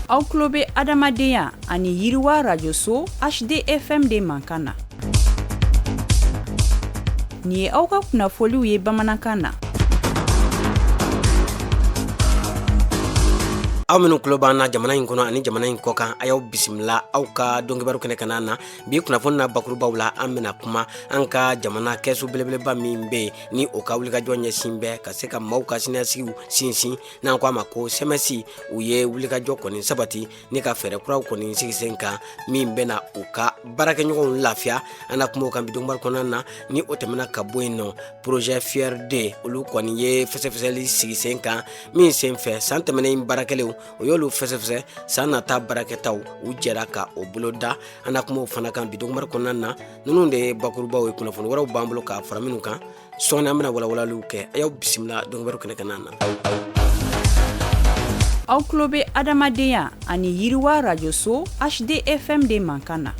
Aw tulo bɛ adamadenya ani yiriwa rajoso HDFM de mankan na. Nin ye aw ka kunnafoliw ye bamanankan na. Aw minnu tulo b'an na jamana in kɔnɔ ani jamana in kɔkan, a y'aw bisimila aw ka donkibaru kɛnɛ kana na. Bi kunnafoni na bakurubaw la, an bɛna kuma an ka jamana kɛsu belebeleba min bɛ yen ni o ka wulikajɔ ɲɛsin bɛ ka se ka maaw ka siniɲɛsigiw sinsin, n'an ko a ma ko CMS. U ye wulikajɔ kɔni sabati ni ka fɛɛrɛ kuraw kɔni sigi sen kan min bɛna u ka baarakɛɲɔgɔnw lafiya. An na kuma o kan bi donkibaru kɔnɔna na. Ni o tɛmɛna ka bɔ yen nɔ, projet FIER 2, olu kɔni ye fɛsɛfɛsɛli sigi sen kan min sen fɛ san tɛmɛnen baarakɛlenw, o y'olu fɛsɛfɛsɛ, san nata baarakɛtaw, u jɛra ka o boloda. An na kuma o fana kan bi donkibaru kɔnɔna na. Ninnu de ye bakurubaw ye. Kunnafoni wɛrɛw b'an bolo k'a fara minnu kan sɔɔni, an bɛna walawalaliw kɛ. A y'aw bisimila donkibaru kɛnɛ kana na. Aw tulo bɛ adamadenya ani yiriwa rajoso HDFM de mankan na.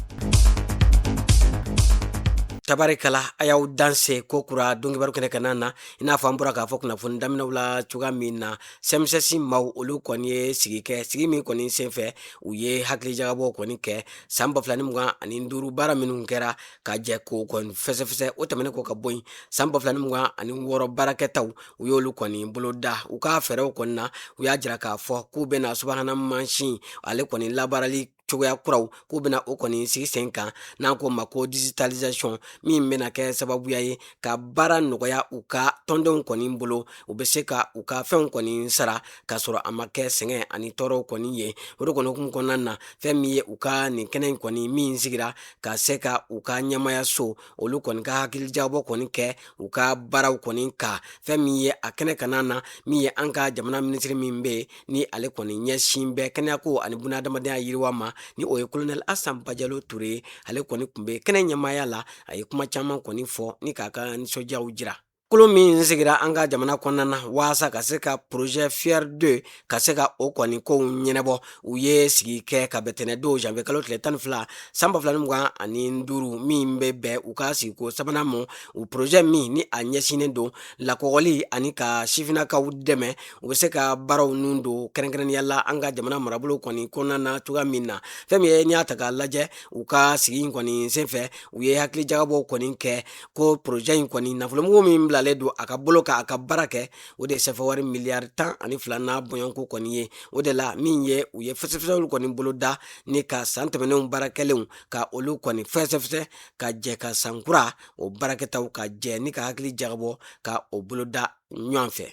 Tabarikala, a y'aw danse ko kura donkibaru kɛnɛ kana na. I n'a fɔ an bɔra k'a fɔ kunnafoni daminɛw la cogoya min na, CMSS maaw, olu kɔni ye sigi kɛ, sigi min kɔni senfɛ u ye hakilijagabɔ kɔni kɛ san 2025 baara minnu kɛra, ka jɛ k'o kɔni fɛsɛfɛsɛ. O tɛmɛnen kɔ ka bɔ yen, san 2026 baarakɛtaw, u y'olu kɔni boloda. U ka fɛɛrɛw kɔni na, u y'a jira k'a fɔ k'u bɛna subahana mansin ale kɔni labaarali cogoya kuraw, k'u bɛna o kɔni sigi sen kan, n'an k'o ma ko digitalisation, min bɛna kɛ sababuya ye ka baara nɔgɔya u ka tɔndenw kɔni bolo, u bɛ se ka u ka fɛnw kɔni sara k'a sɔrɔ a ma kɛ sɛgɛn ani tɔɔrɔw kɔni ye. O de kɔni hukumu kɔnɔna na, fɛn min ye u ka nin kɛnɛ in kɔni min sigira ka se ka u ka ɲɛmayaso, olu kɔni ka hakilijagabɔ kɔni kɛ u ka baaraw kɔni kan, fɛn min ye a kɛnɛ kana na, min ye an ka jamana minisiri min bɛ yen ni ale kɔni ɲɛsin bɛ kɛnɛyako ani bunadamadenya yiriwa ma, ni o ye kolonɛli Asan Bajalo Ture ye, ale kɔni tun bɛ kɛnɛ ɲɛmaaya la. A ye kuma caman kɔni fɔ ni k'a ka nisɔndiyaw jira. Kulu min sigira an ka jamana kɔnɔna na waasa ka se ka projet FIER 2 ka se ka o kɔni kow ɲɛnabɔ, u ye sigi kɛ ka bɛn tɛnɛn don janvier kalo tile 12 san 2025, min bɛ bɛn u ka sigiko sabanan ma. U projet min ni a ɲɛsinnen don lakɔgɔli ani ka sifinnakaw dɛmɛ, u bɛ se ka baaraw nun don kɛrɛnkɛrɛnnenya la an ka jamana marabolo kɔni kɔnɔna na cogoya min na. Fɛn min ye n'i y'a ta k'a lajɛ, u ka sigi in kɔni senfɛ, u ye hakilijagabɔw kɔni kɛ ko projet in kɔni nafolomugu min bilalen don a ka bolo kan a ka baara kɛ, o de ye sɛfɛwari miliyari 12 n'a bɔɲɔgɔnko kɔni ye. O de la, min ye u ye fɛsɛfɛsɛliw kɔni boloda ni ka san tɛmɛnenw baara kɛlenw ka olu kɔni fɛsɛfɛsɛ, ka jɛ ka san kura o baarakɛtaw ka jɛ ni ka hakili jagabɔ ka o boloda ɲɔgɔn fɛ.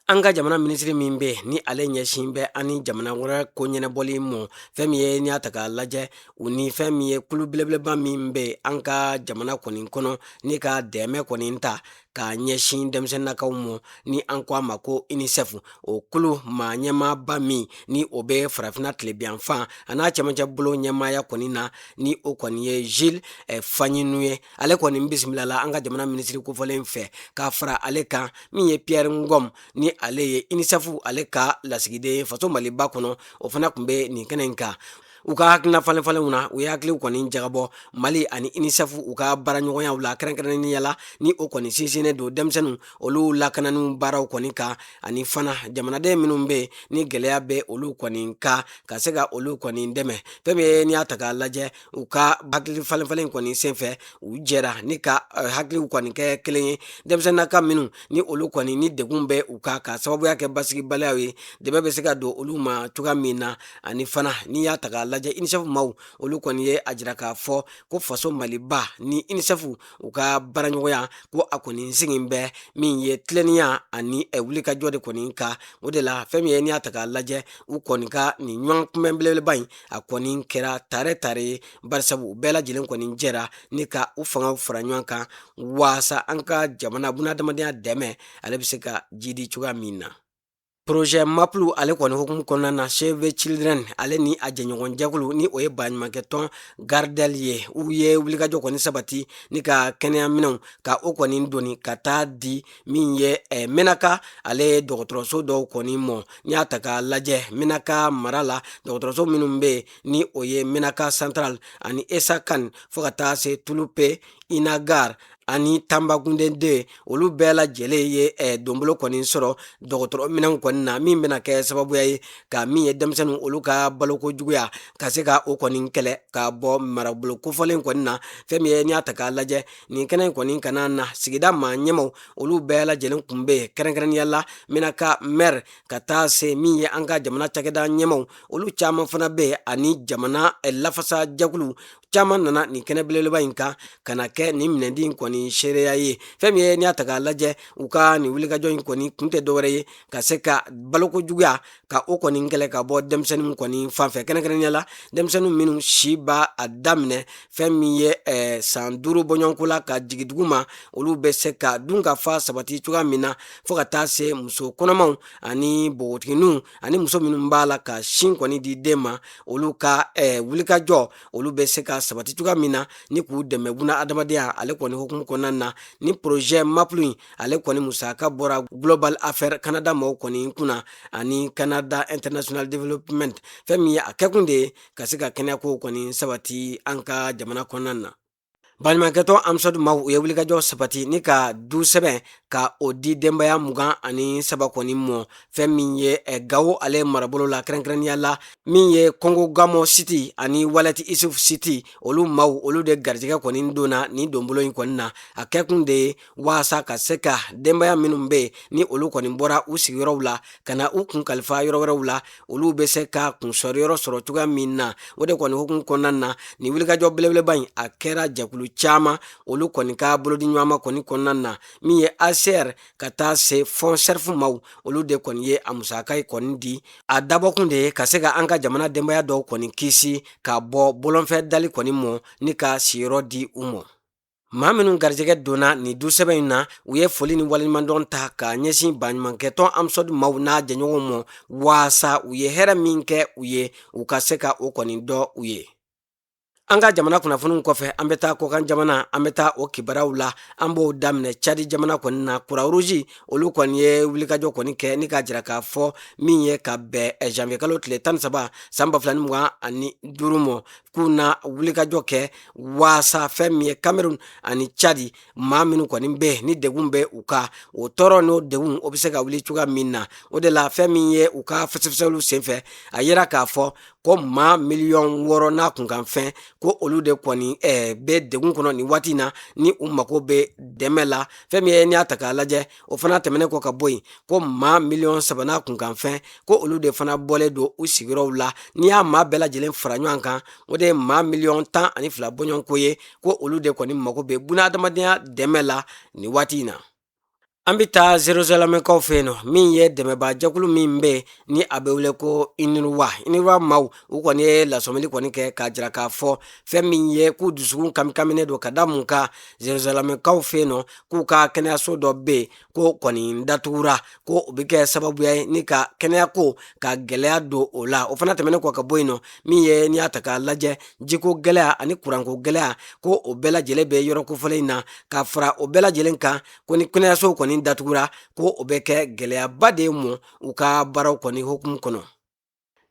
An ka jamana minisiri min bɛ ni ale ɲɛsin bɛ an ni jamana wɛrɛ ko ɲɛnabɔli mɔ, fɛn min ye n'i y'a ta k'a lajɛ, u ni fɛn min ye kulu belebeleba min bɛ an ka jamana kɔni kɔnɔ ni ka dɛmɛ kɔni ta k'a ɲɛsin denmisɛnninnakaw mɔ, ni an ko a ma ko UNICEF, o kulu maa ɲɛmaaba min ni o bɛ farafinna tilebinyanfan a n'a cɛmancɛ bolo ɲɛmaaya kɔni na, ni o kɔni ye Gilles Fagninu ye, ale kɔni bisimilala an ka jamana minisiri kofɔlen fɛ. K'a fara ale kan, min ye Pierre Ngom ni ale ye UNICEF ale ka lasigiden ye faso Maliba kɔnɔ, o fana tun bɛ nin kɛnɛ in kan. U ka hakilina falenfalenw na, u ye hakiliw kɔni jagabɔ Mali ani UNICEF u ka baaraɲɔgɔnyaw la, kɛrɛnkɛrɛnnenya la ni o kɔni sinsinnen don denmisɛnninw olu lakananiw baaraw kɔni kan, ani fana jamanaden minnu bɛ yen ni gɛlɛya bɛ olu kɔni kan, ka se ka olu kɔni dɛmɛ. Fɛn min ye n'i y'a ta k'a lajɛ, u ka hakili falenfalen kɔni senfɛ, u jɛra ni ka hakiliw kɔni kɛ kelen ye, denmisɛnninnaka minnu ni olu kɔni ni degun bɛ u kan ka sababuya kɛ basigibaliyaw ye, dɛmɛ bɛ se ka don olu ma cogoya min na. Ani fana, n'i y'a ta k'a lajɛ, UNICEF maaw olu kɔni ye a jira k'a fɔ ko faso Maliba ni UNICEF u ka baaraɲɔgɔnya ko a kɔni sigi bɛ min ye tilennenya ani wulikajɔ de kɔni kan. O de la, fɛn min ye n'i y'a ta k'a lajɛ, u kɔni ka nin ɲɔgɔn kunbɛn belebeleba in, a kɔni kɛra tare tare ye, barisabu u bɛɛ lajɛlen kɔni jɛra ni ka u fangaw fara ɲɔgɔn kan waasa an ka jamana bunadamadenya dɛmɛ ale bɛ se ka jidi cogoya min na. Projet MAPLU ale kɔni hukumu kɔnɔna na, Save the Children ale ni a jɛɲɔgɔn jɛkulu ni o ye baɲumankɛ tɔn Gardel ye, u ye wulikajɔ kɔni sabati ni ka kɛnɛya minɛnw ka o kɔni doni ka taa di min ye Menaka ale dɔgɔtɔrɔso dɔw kɔni mɔ. N'i y'a ta k'a lajɛ, Menaka mara la dɔgɔtɔrɔso minnu bɛ yen ni o ye Menaka Central ani Esakan, fo ka taa se Tulupe, Inagar. Ani Tanbakunden 2, olu bɛɛ lajɛlen ye donbolo kɔni sɔrɔ dɔgɔtɔrɔ minɛnw kɔni na, min bɛna kɛ sababuya ye ka min ye denmisɛnninw olu ka baloko juguya ka se ka o kɔni kɛlɛ ka bɔ marabolo kofɔlen kɔni na. Fɛn min ye n'i y'a ta k'a lajɛ nin kɛnɛ in kɔni kana na, sigida maa ɲɛmaw olu bɛɛ lajɛlen kun bɛ yen, kɛrɛnkɛrɛnnenya la Menaka maire ka taa se min ye an ka jamana cakɛda ɲɛmaw olu caman fana bɛ yen, ani jamana lafasa jɛkulu caman nana nin kɛnɛ belebeleba in kan ka na kɛ nin minɛndi in kɔni seereya ye. Fɛn min ye n'i y'a ta k'a lajɛ, u ka nin wulikajɔ in kɔni kun tɛ dɔwɛrɛ ye ka se ka baloko juguya ka o kɔni kɛlɛ ka bɔ denmisɛnninw kɔni fan fɛ, kɛrɛnkɛrɛnnenya la denmisɛnninw minnu si b'a a daminɛ fɛn min ye san 5 bɔɲɔgɔnko la ka jigin dugu ma, olu bɛ se ka dun ka fa sabati cogoya min na, fo ka taa se muso kɔnɔmaw ani npogotigininw ani muso minnu b'a la ka sin kɔni di den ma, olu ka wulikajɔ olu bɛ se ka sabati cogoya min na ni k'u dɛmɛ buna adamadenya ale kɔni hukumu kɔnɔna na. Ni projet MAPLU in ale kɔni musaka bɔra Global Affairs Canada maaw kɔni kunna ani Canada International Development. Fɛn min ye a kɛkun de ye ka se ka kɛnɛyakow kɔni sabati an ka jamana kɔnɔna na. Baɲumankɛtɔn AMSODE maaw u ye wulikajɔ sabati ni ka du sɛbɛn ka o di denbaya 23 kɔni mɔ, fɛn min ye Gawo ale marabolo la, kɛrɛnkɛrɛnnenya la min ye Kongo Gamo City ani Walɛti Isuf City, olu maaw olu de garijɛgɛ kɔni donna nin donbolo in kɔni na. A kɛkun de ye waasa ka se ka denbaya minnu bɛ yen ni olu kɔni bɔra u sigiyɔrɔw la ka na u kun kalifa yɔrɔ wɛrɛw la, olu bɛ se ka kunsɔrɔ yɔrɔ sɔrɔ cogoya min na. O de kɔni hukumu kɔnɔna na, nin wulikajɔ belebeleba in a kɛra jɛkulu caman olu kɔni ka bolodiɲɔgɔnma kɔni kɔnɔna na, min ye ACR ka taa se Fonds CERF maaw olu de kɔni ye a musaka kɔni di. A dabɔkun de ye ka se ka an ka jamana denbaya dɔw kɔni kisi ka bɔ bolonfɛ dali kɔni mɔ ni ka siyɔrɔ di u mɔ. Maa minnu garijɛgɛ donna nin du sɛbɛn in na, u ye foli ni waleɲumandɔn ta ka ɲɛsin baɲumankɛtɔn AMSODE maaw n'a jɛɲɔgɔnw mɔ, waasa u ye hɛrɛ min kɛ u ye, u ka se ka o kɔni dɔn u ye. An ka jamana kunnafoniw kɔfɛ, an bɛ taa kɔkan jamana, an bɛ taa o kibaruyaw la. An b'o daminɛ Cadi jamana kɔni na. Croix-Rouge olu kɔni ye wulikajɔ kɔni kɛ ni k'a jira k'a fɔ min ye ka bɛn janvier kalo tile 13 san 2025 mɔ, k'u na wulikajɔ kɛ waasa fɛn min ye Cameroun ani Cadi maa minnu kɔni bɛ ni degun bɛ u kan, o tɔɔrɔ n'o degun o bɛ se ka wuli cogoya min na. O de la fɛn min ye u ka fɛsɛfɛsɛliw senfɛ, a yira k'a fɔ ko maa miliyɔn 6 n'a kunkanfɛn ko olu de kɔni bɛ degun kɔnɔ nin waati in na, ni u mako bɛ dɛmɛ la. Fɛn min ye n'i y'a ta k'a lajɛ, o fana tɛmɛnen kɔ ka bɔ yen, ko maa miliyɔn 3 n'a kunkanfɛn ko olu de fana bɔlen don u sigiyɔrɔw la. N'i y'a maa bɛɛ lajɛlen fara ɲɔgɔn kan, o de ye maa miliyɔn 12 bɔɲɔgɔnko ye, ko olu de kɔni mako bɛ bunadamadenya dɛmɛ la nin waati in na. An bɛ taa Zeruzalamɛkaw fɛ yen nɔ, min ye dɛmɛbaajɛkulu min bɛ yen ni a bɛ wele ko UNRWA. UNRWA maaw u kɔni ye lasɔmili kɔni kɛ k'a jira k'a fɔ fɛn min ye k'u dusukun kamikaminen don ka da mun kan Zeruzalamɛkaw fɛ yen nɔ, k'u ka kɛnɛyaso dɔ bɛ yen ko kɔni datugura, ko o bɛ kɛ sababuya ye ni ka kɛnɛyako ka gɛlɛya don o la. O fana tɛmɛnen kɔ ka bɔ yen nɔ, min ye n'i y'a ta k'a lajɛ jiko gɛlɛya ani kuranko gɛlɛya, ko o bɛɛ lajɛlen bɛ yɔrɔ kofɔlen in na. Ka fara o bɛɛ lajɛlen kan, ko ni kɛnɛyaso kɔni datugura, ko o bɛ kɛ gɛlɛyaba de ye mɔ u ka baaraw kɔni hukumu kɔnɔ.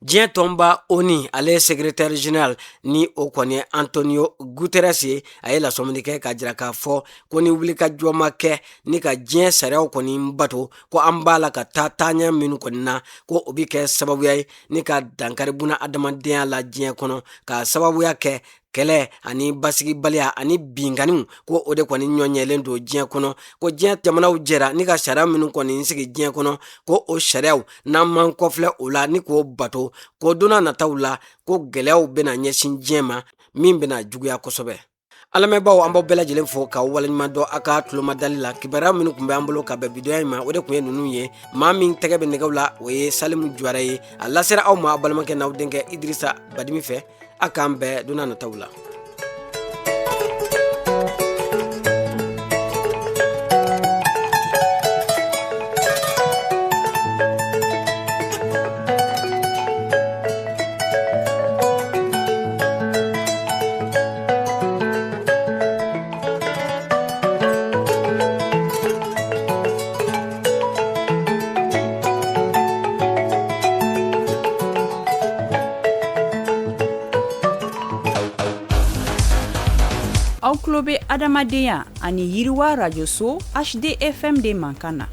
Diɲɛ tɔnba ONU ale secrétaire général ni o kɔni ye Antonio Guterres ye, a ye lasɔmini kɛ k'a jira k'a fɔ ko ni wulikajɔ ma kɛ ni ka diɲɛ sariyaw kɔni bato, ko an b'a la ka taa taaɲɛ minnu kɔni na, ko o bɛ kɛ sababuya ye ni ka dankari buna adamadenya la diɲɛ kɔnɔ, ka sababuya kɛ kɛlɛ ani basigibaliya ani binkanniw, ko o de kɔni ɲɔɲɛlen don diɲɛ kɔnɔ. Ko diɲɛ jamanaw jɛra ni ka sariya minnu kɔni sigi diɲɛ kɔnɔ, ko o sariyaw n'an m'an kɔfilɛ o la ni k'o bato, ko don nataw la ko gɛlɛyaw bɛna ɲɛsin diɲɛ ma min bɛna juguya kosɛbɛ. An lamɛnbaaw, an b'aw bɛɛ lajɛlen fo k'aw waleɲuman dɔn a ka tulomadali la. Kibaruya minnu tun bɛ an bolo ka bɛn bidonya in ma, o de tun ye ninnu ye. Maa min tɛgɛ bɛ nɛgɛw la, o ye Salimu Juwara ye. A lasera aw ma aw balimakɛ n'aw denkɛ Idirisa Badimi fɛ. A k'an bɛn don nataw la. tulo bɛ adamadenya ani yiriwa rajoso HDFM de mankan na.